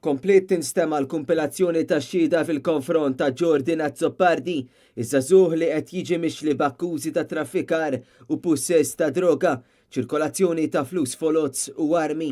Kompliet tinstema' l-kumpilazzjoni tax-xhieda fil-konfront ta' Jordan Azzopardi, iż-żagħżugħ li qed jiġi mixli b'akkużi ta' traffikar u pussess ta' droga, ċirkolazzjoni ta' flus foloz u armi.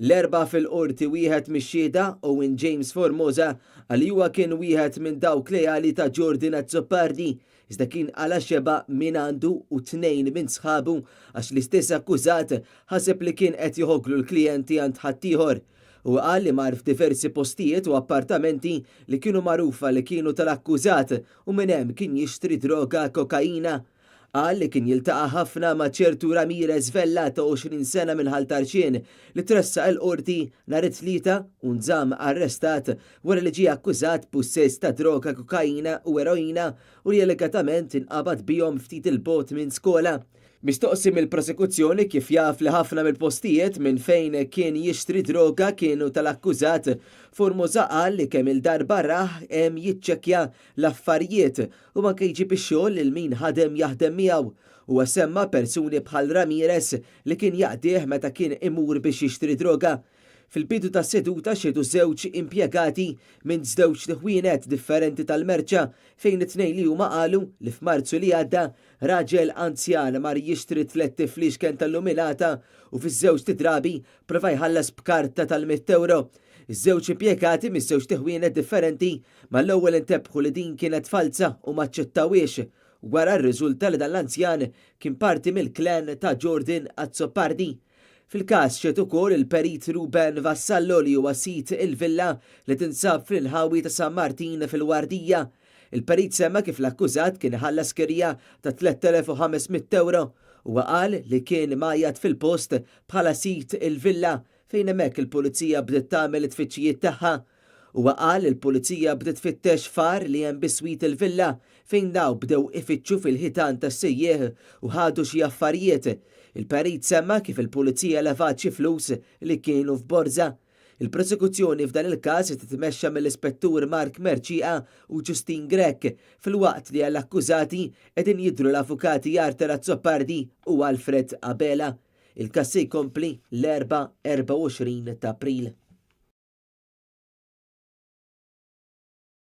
L-Erbgħa fil-Qorti wieħed mix-xhieda, Owen James Formosa, qal li huwa kien wieħed minn dawk leali ta' Jordan Azzopardi, iżda kien qala' xebgħa mingħandu u tnejn minn sħabu għax l-istess akkużat ħaseb li kien qed joħoglu l-klijenti għand ħaddieħor. Huwa qal li mar f'diversi postijiet u appartamenti li kienu magħrufa li kienu tal-akkużat u minn hemm kien jixtri droga kokaina. Qal li kien jiltaqa' ħafna ma' ċertu Ramirez Vella ta' 20 sena minn Ħal Tarxien li tressaq il-Qorti nhar it-Tlieta u nżamm arrestat wara li ġie akkużat b'pussess ta' droga kokaina u eroina u li allegatament inqabad bihom ftit 'il bogħod minn skola. Mistoqsi mill-prosekuzzjoni kif jaf li ħafna mill-postijiet minn fejn kien jixtri droga kienu tal-akkużat, Formosa qal li kemm-il darba rah hemm jiċċekkja l-affarijiet u anke jġib ix-xogħol lil min ħadem jaħdem miegħu. Huwa semma persuni bħal Ramirez li kien jaqdih meta kien imur biex jixtri droga. Fil-bidu tas-seduta xehdu żewġ impjegati minn żewġt ħwienet differenti tal-merċa fejn it-tnejn li huma qalu li f'Marzu li għadda Raġel anzjan mar jixtri tlett ifliexken tal-luminata u fiż-żewġt drabi prova jħallas b'karta tal-mitt ewro. Iż-żewġ impjegati miż-żewġt iħwienet differenti mal-ewwel intebħu li din kienet falza u m'aċċettawhiex. Wara rriżulta li dan l-anzjan kien parti mill-klan ta' Jordan Azzopardi. Fil-każ xehed ukoll il-Perit Ruben Vassallo li huwa sid il-villa li tinsab fl-inħawi ta' San Martin fil-Wardija. Il-perit semma kif l-akkużat kien iħallas kirja ta' 3,500 ewro. Huwa qal li kien mgħajjat fil-post bħala sid il-villa fejn hemmhekk il-Pulizija bdiet tagħmel it-tfittxijiet tagħha. Huwa qal li l-Pulizija bdiet tfittex f'għar li hemm biswit il-villa fejn dawn bdew ifittxu fil-ħitan tas-sejjieħ u ħadu xi affarijiet. Il-perit semma kif il-Pulizija levat xi flus li kienu f'borża. Il-prosekuzzjoni f'dan il-każ se titmexxa mill-Ispettur Mark Mercieca u Justine Grech, filwaqt li għall-akkużati qegħdin jidhru l-avukati Arthur Azzopardi u Alfred Abela. Il-każ se jkompli l-Erbgħa 24 ta' April.